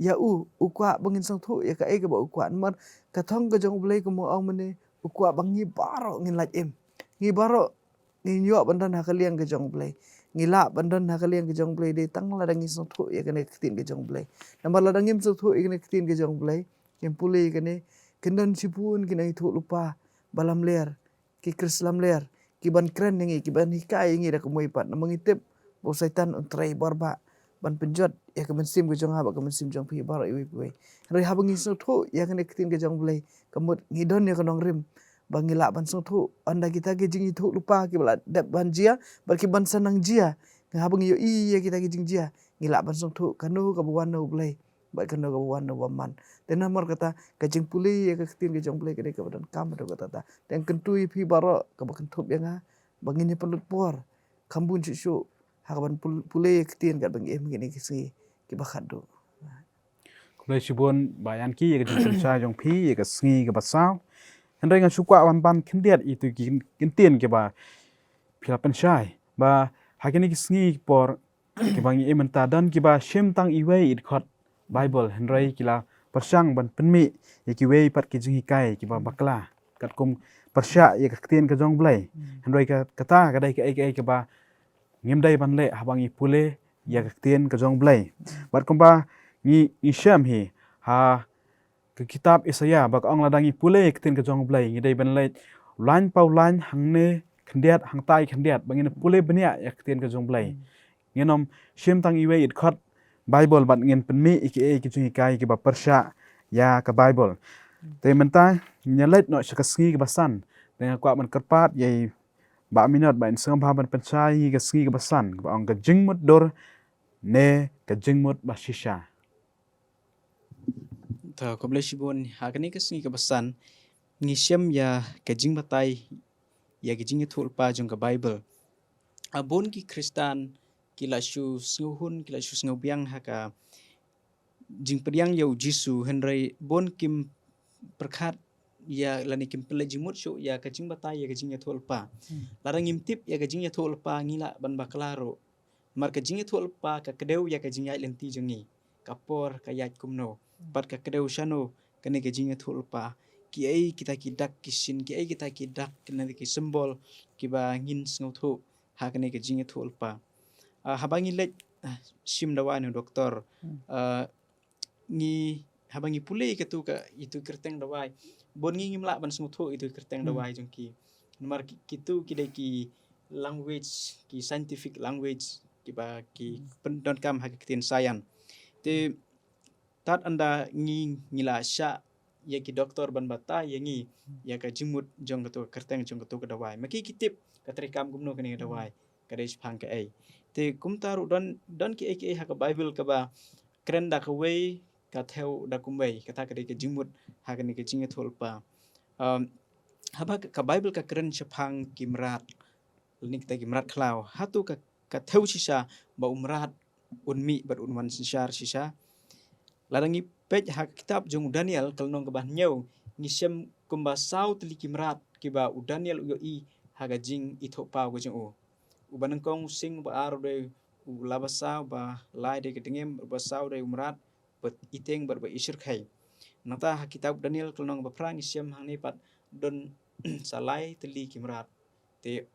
ïa u, u kwah ba ngin sngewthuh ïa kaei kaba u kwah. Namar ka thong ka jong U Blei kumba nga ong mynne, u kwah ba ngi baroh ngin lait im. Ngi baroh ngin ïoh ban don ha ka liang ka jong U Blei. Ngi lah ban don ha ka liang ka jong U Blei dei tang lada ngi sngewthuh ïa kane ka ktien ka jong U Blei. Namar lada ngim sngewthuh ïa kane ka ktien ka jong U Blei, ngim pule ïa kane, kin don shibun ki nongïathuhlypa ba lamler, ki Khrist lamler, ki ban kren ïa ngi, ki ban hikai ïa ngi da ka mut pat. Namar ngi tip ba u Soitan un trei bor ba ban pynjot ïa ka mynsiem ka jong nga bad ka mynsiem jong phi baroh iwei pa iwei. Hynrei haba ngi sngewthuh ïa kane ka ktien ka jong U Blei, ka mut ngi don ïa ka nongrim ba ngi lah ban sngewthuh ynda kita ki jingïathuhlypa kiba la dep ban jia bad ki ban sa nang jia. Haba ngi ïohi ïa kita ki jingjia, ngi lah ban sngewthuh kano kaba wan na U Blei bad kano kaba wan na u bymman. Te namar kata ka jingpule ïa ka ktien ka jong U Blei ka dei kaba donkam haduh katta katta. Te nga kyntu ïa phi baroh, kaba kynthup ïa nga, ba ngin ïa pynlut por kham bun shuh shuh ha kaban pul-, pule ïa ka ktien katba ngi im ha kine ki sngi kiba khatduh. Khublei shibun Bah Ïanki ïa ka jingpynshai jong phi ïa ka sngi kaba saw. Hynrei nga shu kwah ban ban khyndiat ïa kito ki ktien kiba phi la pynshai, ba ha kine ki sngi ki por kiba ngi im mynta, don kiba shim tang iwei i dkhot Baibl, hynrei ki la pyrshang ban pynmih ïa kiwei pat ki jinghikai kiba bakla, katkum pyrshah ïa ka ktien ka jong U Blei. Hmm. Hynrei ka, kata ka dei kaei kaei kaba ngim dei ban leh haba ngi pule ïa ka ktien ka jong U Blei. Bad kumba ngi ngi shem hi ha ka kitab Isaiah ba ka ong lada ngi pule ïa ka ktien ka jong U Blei ngi dei ban leh u lain pa u lain, hangne khyndiat hangtai khyndiat ba ngin pule bniah ïa ka ktien ka jong U Blei. Ngin ym shim tang iwei i dkhot Bible bad ngin pynmih ïa kiei ki jinghikai kiba pyrshah ïa ka Bible. Te mynta ngin ïa leit noh sha ka sngi kaba san. Te nga kwah ban kyrpad ïa i Bah Minot ba in sngewbha ban pynshai ïa ka sngi kaba san kaba ong ka jingmut dur ne ka jingmut ba shisha. To, khublei shibun. Ha kane ka sngi kaba san ngi shem ïa ka jingbatai ïa ka jingïathuhlypa jong ka Bible. A bun ki Khristan ki la shu sngewhun, ki la shu sngewbiang ha ka jingpdiang ïa U Jisu, hynrei bun kim pyrkhat ïa lane kim pynleit jingmut shuh ïa ka jingbatai ïa ka jingïathuhlypa. Lada ngim tip ïa ka jingïathuhlypa ngi lah ban bakla ruh. Namar ka jingïathuhlypa ka kdew ïa ka jingïaid lynti jong ngi, ka por ka ïaid kumno, bad ka kdew shano kane ka jingïathuhlypa, kiei kita ki dak ki shin, kiei kita ki dak, kine ki symbol kiba ngin sngewthuh ha kane ka jingïathuhlypa. Ah, haba ngi leit, ah, shim dawai na u doktor, ah, ngi, haba ngi pule ïa katu ka, itu kyrteng dawai, bun ngi ngim lah ban sngewthuh itu kyrteng dawai jong ki. Namar ki, kitu ki dei ki language, ki scientific language kiba ki pyndonkam ha ka ktien science. Te tad ynda ngi, ngi la shah ïa ki doktor ban batai ïa ngi ïa ka jingmut jong katu ka kyrteng jong katu ka dawai, ma ki ki tip ka treikam kumno kane ka dawai, ka dei shaphang kaei. Te kumta ruh don, don kiei kiei ha ka Bible kaba kren da kawei, ka thew da kumwei, kata ka dei ka jingmut ha kane ka jingïathuhlypa. Um, haba ka, ka Bible ka kren shaphang ki mrad, lane kita ki mrad khlaw, hato ka, ka thew shisha ba u mrad un mih bad un wan synshar shisha? Lada ngi peit ha ka kitab jong u Daniel ka lynnong kaba hynñiew, ngi shem kumba saw tylli ki mrad kiba u Daniel u ïohi ha ka jingithuhpaw ka jong u. Uba nyngkong u sing, uba ar u dei u labasa, uba lai dei ka dngiem, uba saw dei u mrad, uba iteng bad uba ishyrkhei. Nangta ha kitab Daniel ka lynnong ba phra ngi shem hangne pat don sa lai tylli ki mrad. Te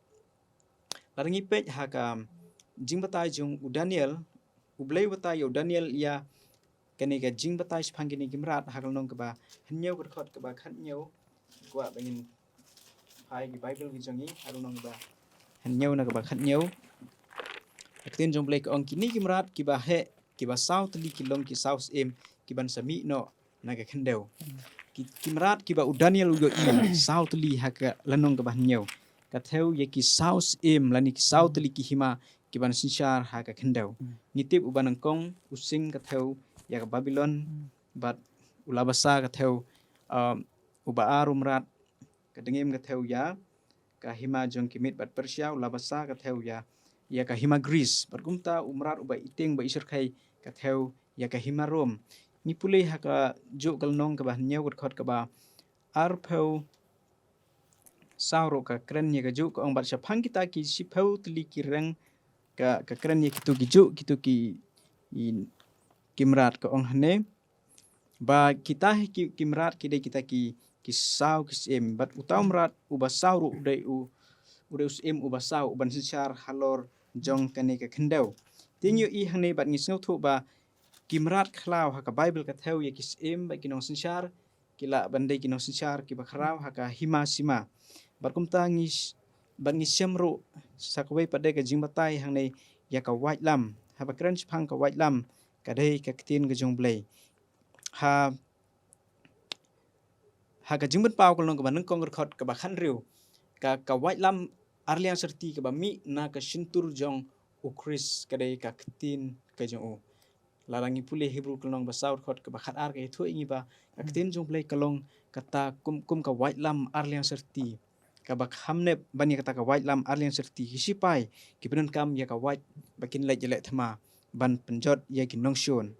lada ngi peit ha ka jingbatai jong u Daniel, U Blei u batai ïa u Daniel ïa kane ka jingbatai shaphang kine ki mrad ha ka lynnong kaba hynñiew, ka dkhot kaba khathynñiew. Kwah ba ngin phai ki Bible ki jong ngi ha ka lynnong kaba hynñiew na kaba khathynñiew. Ka ktien jong U Blei ka ong, kine ki mrad kiba heh, kiba saw tylli ki long ki saw syiem kiban sa mih noh na ka khyndew. Ki, ki mrad kiba u Daniel u ïohi saw tylli ha ka lynnong kaba hynñiew, ka thew ïa ki saw syiem lane ki saw tylli ki hima kiban synshar ha ka khyndew. Ngi tip uba nyngkong u sing ka thew ïa ka Babilon, bad u labasa ka thew, um, uba ar u mrad, ka dngiem ka thew ïa ka hima jong ki Mid bad Persia, u labasa ka thew ïa, ïa ka hima Greece, bad kumta u mrad uba iteng ba ishyrkhei ka thew ïa ka hima Rome. Ngi pule ha kajuh ka lynnong kaba hynñiew, ka dkhot kaba arphew saw ruh ka kren ïa kajuh, ka ong, bad shaphang kita ki shiphew tylli ki reng ka, ka kren ïa kitu kijuh kitu ki, i, ki mrad, ka ong hangne ba kita hi ki, ki mrad ki dei kita ki, ki saw ki syiem, bad uta u mrad uba saw ruh u dei u, u dei u syiem uba saw uban synshar halor jong kane ka khyndew. Te ngi ïohi hangne bad ngi sngewthuh ba ki mrad khlaw ha ka Bible ka thew ïa ki syiem bad ki nongsynshar, ki lah ban dei ki nongsynshar kiba khraw ha ka hima sima. Bad kumta ngi s-, bad ngi shem ruh sa kawei pat de ka jingbatai hangne ïa ka waitlam. Haba kren shaphang ka waitlam, ka dei ka ktien ka jong U Blei. Ha, ha ka Jingpynpaw ka lynnong kaba nyngkong, ka dkhot kaba khathynriew, ka, ka waitlam arliang syrti kaba mih na ka shyntur jong U Khrist ka dei ka ktien ka jong u. Lada ngi pule Hebru ka lynnong ba saw, dkhot kaba khatar, ka ïathuh ïa ngi ba ka ktien jong U Blei ka long kata kum, kum ka waitlam arliang syrti kaba kham nep. Ban ïa kata ka waitlam arliang syrti ki sipai ki pyndonkam ïa ka wait ba kin leit ïaleh thma ban pynjot ïa ki nongshun.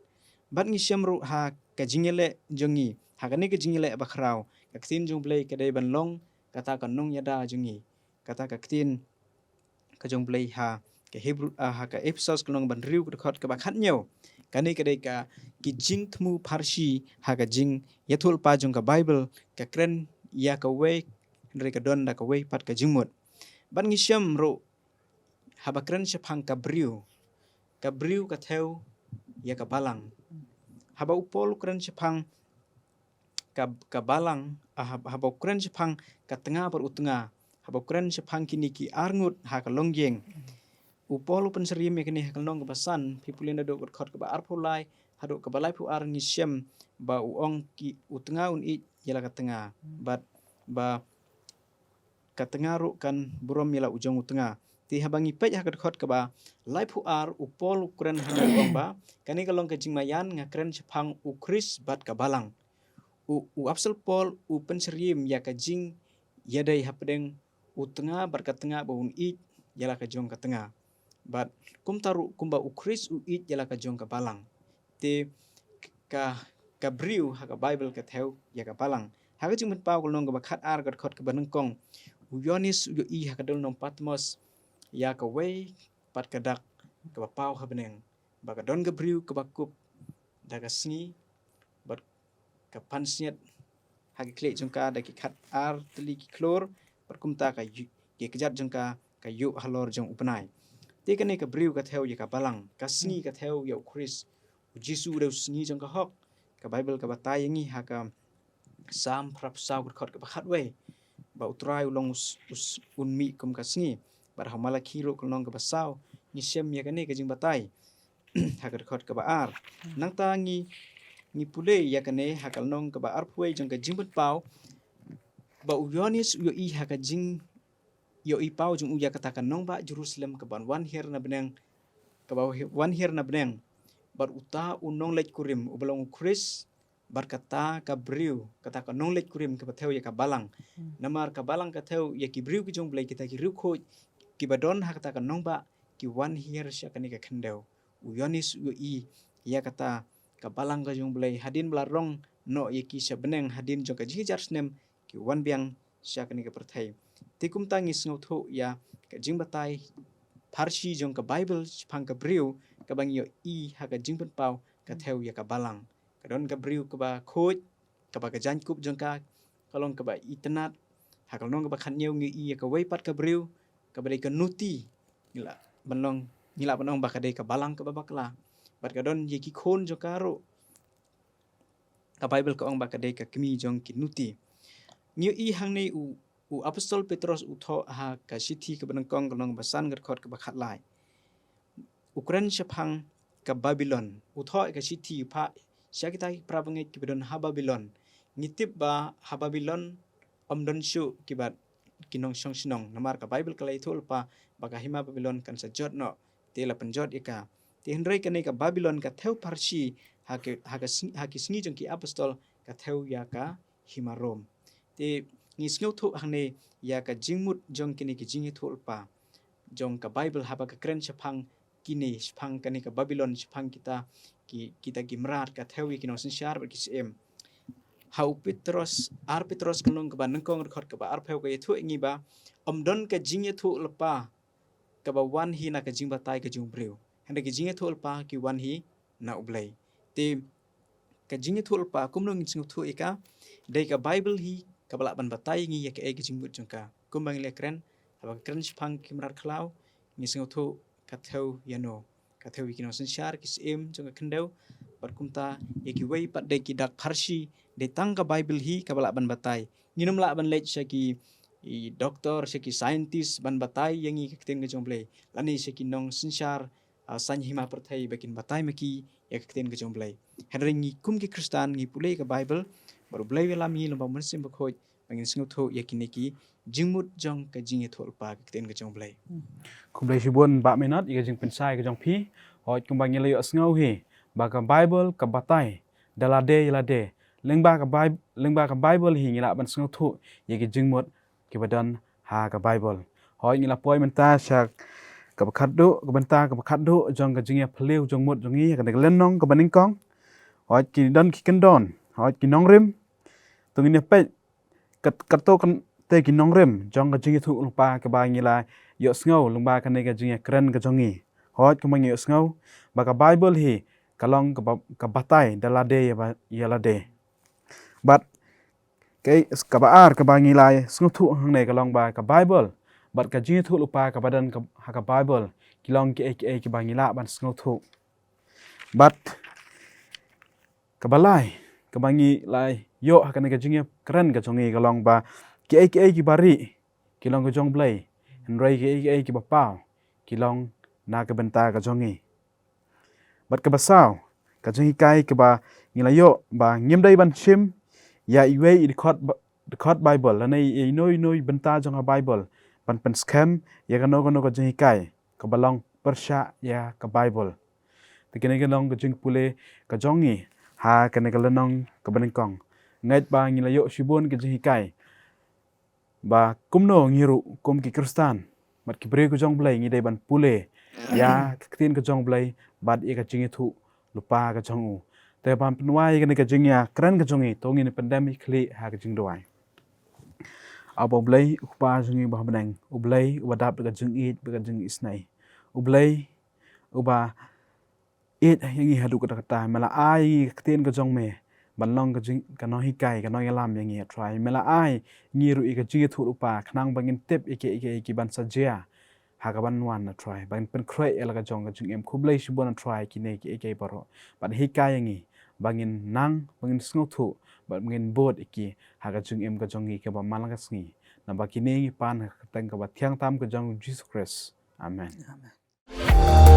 Bad ngi shem ruh ha ka jingïaleh jong ngi, ha kane ka jingïaleh ba khraw, ka ktien jong U Blei ka dei ban long kata ka nongïada jong ngi. Kata ka ktien ka jong U Blei ha ka Hebru, ah, ha ka Ephesos ka lynnong ba hynriew, ka dkhot kaba khathynñiew, kane ka dei ka, ki jingthmu pharshi ha ka jingïathuhlypa jong ka Bible, ka kren ïa kawei hynrei ka don da kawei pat ka jingmut. Bad ngi shem ruh haba kren shaphang ka briew, ka briew ka thew ïa ka balang. Haba u Paul u kren shaphang ka, ka balang, ah, hab-, haba u kren shaphang ka tnga bad u tnga, haba u kren shaphang kine ki arngut ha ka longïing. U Paul u pynsyriem ïa kane ha ka lynnong kaba san, phi pule naduh ka dkhot kaba arphew lai haduh kaba laiphew ar, ngi shem ba u ong ki, u tnga un ïeit ïa la ka tnga, bad ba ka tnga ruh kan burom ïa la u jong u tnga. Te haba ngi peit ha ka dkhot kaba laiphew ar, u Paul u kren hangne, u ong ba kane ka long ka jingmaïan, nga kren shaphang u Khrist bad ka balang. U, u Apostol Paul u pynsyriem ïa ka jingïadei hapdeng u tnga bad ka tnga, ba un ïeit ïa la ka jong ka tnga. Bad kumta ruh kumba u Khrist u ïeit ïa la ka jong ka balang. Te ka, ka briew ha ka Baibl ka thew ïa ka balang. Ha ka Jingpynpaw ka lynnong kaba khat ar, ka dkhot kaba nyngkong, u Ïoannis u ïohi ha ka dewlynnong Patmos ïa kawei pat ka dak kaba paw ha bneng, ba ka don ka briew kaba kup da ka sngi bad ka pansngiat ha ki khlieh jong ka da ki khat ar tylli ki khlur, bad kumta ka ïu-, ki kjat jong ka ka ïuh halor jong u bnai. Te kane ka briew ka thew ïa ka balang, ka sngi ka thew ïa u Khrist. U Jisu u dei u sngi jong ka hok. Ka Baibl ka batai ïa ngi ha ka Salm phra phew saw, ka dkhot kaba khatwei, ba U Trai u long u s-, u s-, un mih kum ka sngi. Bad ha Malakhi ruh ka lynnong kaba saw ngi shem ïa kane ka jingbatai ha ka dkhot kaba ar. Nangta ngi, ngi pule ïa kane ha ka lynnong kaba arphew wei jong ka Jingpynpaw, ba u Ïoannis u ïohi ha ka jing, ïohi paw jong u ïa kata ka nongbah Jerusalem kaban wan hiar na bneng, kaba hi-, wan hiar na bneng. Bad uta u nongleit kurim uba long u Khrist, bad kata ka briew, kata ka nongleit kurim kaba thew ïa ka balang. Hmm. Namar ka balang ka thew ïa ki briew ki jong U Blei, kita ki riewkhuid kiba don ha kata ka nongbah, ki wan hiar sha kane ka khyndew. U Ïoannis u ïohi ïa kata ka balang ka jong U Blei, hadien ba la rong noh ïa ki sha bneng hadien jong ka jingjar snem, ki wan biang sha kane ka pyrthei. Te kumta ngi sngewthuh ïa ka jingbatai pharshi jong ka Baibl shaphang ka briew kaba ngi ïohi ha ka Jingpynpaw, ka thew ïa ka balang. Ka don ka briew kaba khuid, kaba ka jaiñkup jong ka ka long kaba itynnad. Ha ka lynnong kaba khathynñiew ngi ïohi ïa kawei pat ka briew kaba dei ka nuti. Ngi lah ban long, ngi lah ban ong ba ka dei ka balang kaba bakla. Bad ka don ïa ki khun jong ka ruh, ka Baibl ka ong ba ka dei ka kmie jong ki nuti. Ngi ïohi hangne u, u Apostol Petros u thoh ha ka shithi kaba nyngkong, ka lynnong ba san, ka dkhot kaba khatlai. U kren shaphang ka Babilon. U thoh ka shithi, u phah sha kita ki para bangeit kiba don ha Babilon. Ngi tip ba ha Babilon ym don shuh kiba, ki nongshong shnong. Namar ka Baibl ka la ïathuh lypa ba ka hima Babilon kan sa jot noh, te la pynjot ïa ka. Te hynrei kane ka Babilon ka thew pharshi ha ki, ha ka sngi, ha ki sngi jong ki apostol ka thew ïa ka hima Rom. Te ngi sngewthuh hangne ïa ka jingmut jong kine ki jingïathuh lypa jong ka Baibl haba ka kren shaphang kine, shaphang kane ka Babilon, shaphang kita ki, kita ki mrad, ka thew ïa ki nongsynshar bad ki syiem. Ha u Petros, ar Petros ka lynnong kaba nyngkong, dkhot kaba arphew, ka ïathuh ïa ngi ba ym don ka jingïathuh lypa kaba wan hi na ka jingbatai ka jong u briew. Hynrei ka jingïathuh lypa ki wan hi na U Blei. Te ka jingïathuh lypa kumno ngin sngewthuh ïa ka? Dei ka Baibl hi kaba lah ban batai ïa ngi ïa kaei ka jingmut jong ka. Kumba ngi la kren, haba ka kren shaphang ki mrad khlaw, ngi sngewthuh ka thew ïano. Ka thew ïa ki nongsynshar, ki syiem jong ka khyndew. Bad kumta ïa kiwei pat de ki dak pharshi, dei tang ka Baibl hi kaba lah ban batai. Ngin ym lah ban leit sha ki, i, doktor, sha ki scientist ban batai ïa ngi ka ktien ka jong U Blei, lane sha ki nongsynshar, ah, saiñ hima pyrthei ba kin batai ma ki ïa ka ktien ka jong U Blei. Hynrei ngi kum ki Khristan ngi pule ka Baibl, bad U Blei u ïalam ïa ngi lyngba U Mynsiem Bakhuid ba ngin sngewthuh ïa kine ki jingmut jong ka jingïathuh lypa ka ktien ka jong U Blei. Hmm. Khublei shibun Bah Minot ïa ka jingpynshai ka jong phi. Hooid, kumba ngi la ïohsngew hi ba ka Baibl ka batai da lade ïa lade. Lyngba ka Baib-, lyngba ka Baibl hi ngi lah ban sngewthuh ïa ki jingmut kiba don ha ka Baibl. Hooid, ngi la poi mynta sha kaba khatduh, ka bynta kaba khatduh jong ka jingïaphylliew jingmut jong ngi, kane ka lynnong kaba nyngkong. Hooid, ki don ki kyndon, hooid, ki nongrim. To ngin ïa peit kat, kato kan te ki nongrim jong ka jingïathuh lypa kaba ngi la ïohsngew lyngba kane ka jingïakren ka jong ngi. Hooid, kumba ngi ïohsngew ba ka Baibl hi ka long kaba, ka batai da lade ïa ba, ïa lade. Bad kaei kaba ar kaba ngi la sngewthuh hangne ka long ba ka Baibl Bad ka jingïathuhlypa kaba don ha ka Baibl ki long kiei kiei kiba ngi lah ban sngewthuh. Bad kaba lai kaba ngi la ïoh ha kane ka jingïakren ka jong ngi ka long ba kiei kiei kiba rieh ki long ka jong U Blei, hynrei kiei kiei kiba paw ki long na ka bynta ka jong ngi. Bad kaba saw, ka jinghikai kaba ngi la ïoh ba ngim dei ban shim ïa iwei i dkhot Baibl lane ïa ino ino i bynta jong ka Baibl ban pynskhem ïa kano kano ka jinghikai kaba long pyrshah ïa ka Baibl. Te kane ka long ka jingpule ka jong ngi ha kane ka lynnong kaba nyngkong. Ngeit ba ngi la ïoh shibun ka jinghikai ba kumno ngi ruh kum ki Khristan bad ki briew ka jong U Blei ngi dei ban pule ïa ka ktien ka jong U Blei bad ïa ka jingïathuhlypa ka jong u. Te ban pynwai ïa kane ka jingïakren ka jong ngi, to ngin pyndem ïa ki khlieh ha ka jingduwai. Aba U Blei, U Kpa jong ngi ba ha bneng, U Blei uba dap da ka jingïeit bad ka jingisynei, U Blei uba ïeit ïa ngi haduh katta katta. Me la ai ïa ngi ka ktien ka jong me ban long ka jing, ka nonghikai, ka nongïalam ïa ngi, A Trai. Me la ai ïa ngi ruh ïa ka jingïathuhlypa khnang ba ngin tip ïa kiei kiei kiban sa jia ha kaban wan, A Trai, ba ngin pynkhreh ïa la ka jong ka jingim. Khublei shibun, A Trai, kine kiei kiei baroh. Bad hikai ïa ngi ba ngin nang, ba ngin sngewthuh bad ba ngin bud ïa ki ha ka jingim ka jong ngi kaba man la ka sngi. Naba kine ngi pan ha ka kyrteng kaba thiang tam ka jong U Jisu Khrist. Amen. Amen.